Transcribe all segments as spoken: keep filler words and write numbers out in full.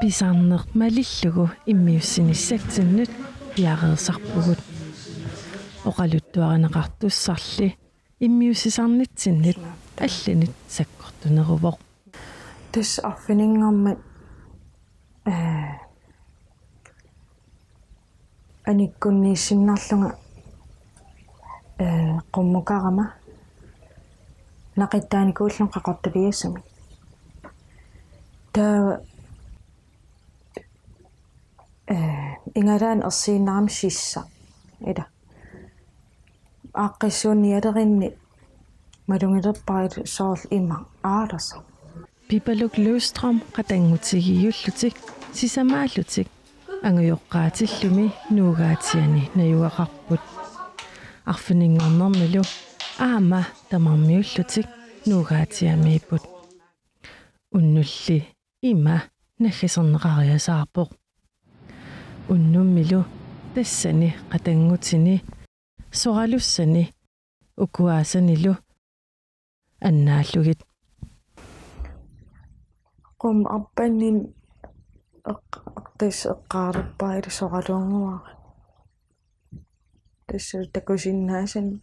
Isarneq malillugu immiussinissatsinnut piareersarpugut. Oqaluttuarineqartussarli immiussisarnitsinnut allanut sakkortuneruvoq. Tassa arfininngormat, ee, anikkunniissinnarlunga, ee, qummukarama naqittaanikuullunga qaqortuliassamik. Taava, ee, igalaani ersiinnarami sissaq. Ila. Aaqqissuunnialerinni malugilerpara soorlu ima aalasoq. Pipaluk Løvstrøm qatanngutigiillutik sisamaallutik angajoqqaatillumi Nuugaatiani najugaqarput. Arfininngornermilu aamma tamarmiullutik Nuugaatiamiipput. Unnulli ima naggaserneqariasaarpoq. Unnummilu tassani qatanngutini soralussani ukuaasanilu annaallugit. Qummukarpanni eq-, eqqis eqqaalerpara soralunnguara. Tassa takusinnaasani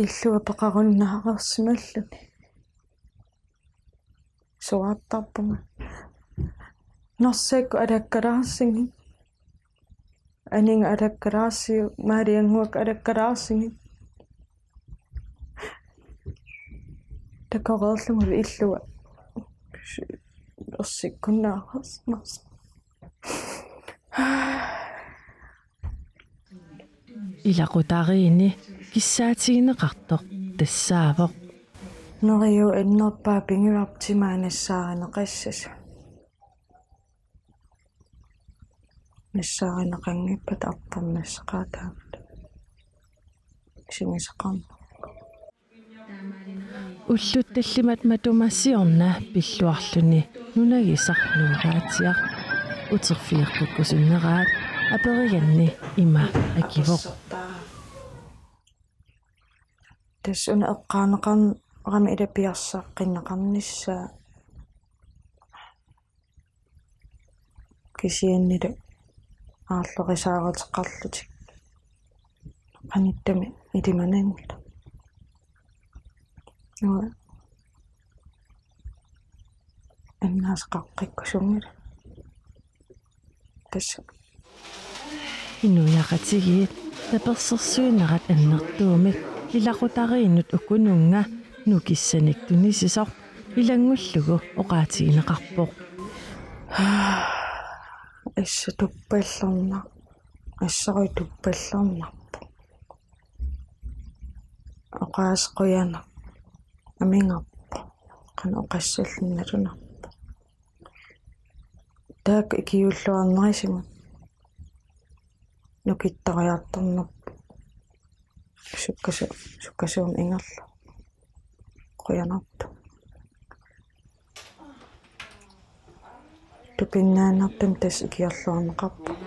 illua peqarunnaareersimalluni. Suaartarpunga. Norsaakkut alakkalaarsigit. Aninga alakkalaarsiuk, maaliannguakka alakkalaarsigit. Takoreerlunga illua. Ersikkunnaareersimasoq. Ilaqutariinni kissaatigineqartoq tassaavoq. Neriup annerpaaq pigivarput timaat nassaarineqassasut. Nassaarineqanngippata artornassaqaataammat. Isigisaqarneq. Ullut tallimat matuma siorna pilluarluni nunagisaq Nuugaatiaq uterfigeqqikkusunneraat aperiganni ima akivoq. Tassa una eqqaaneqarn-, -rami ila piarsaqqinneqarnissaa. Kisiannili aarlorisaaruteqarlutik. Qanittumi ilimananngilaq. Uanga annaasaqaqqikkusunngilaq. Tassa. Inuiaqatigiit tapersersuinerat annertuumik ilaqutariinnut ukununnga nukissanik tunisisoq ilanngullugu oqaatigineqarpoq. Assa tuppallernaq. Assarujuk tuppallernarpoq. Oqaaseq qujanaq. Amigarpoq. Qanoq oqassallugu nalunarpoq. Taakku ikiuulluarnerisigut nukittariartornerput. Sukkasu-, sukkasuumik ingerlavoq. Qujanarpoq. Tupinnaannartumik tassa ikiorluarneqarpoq.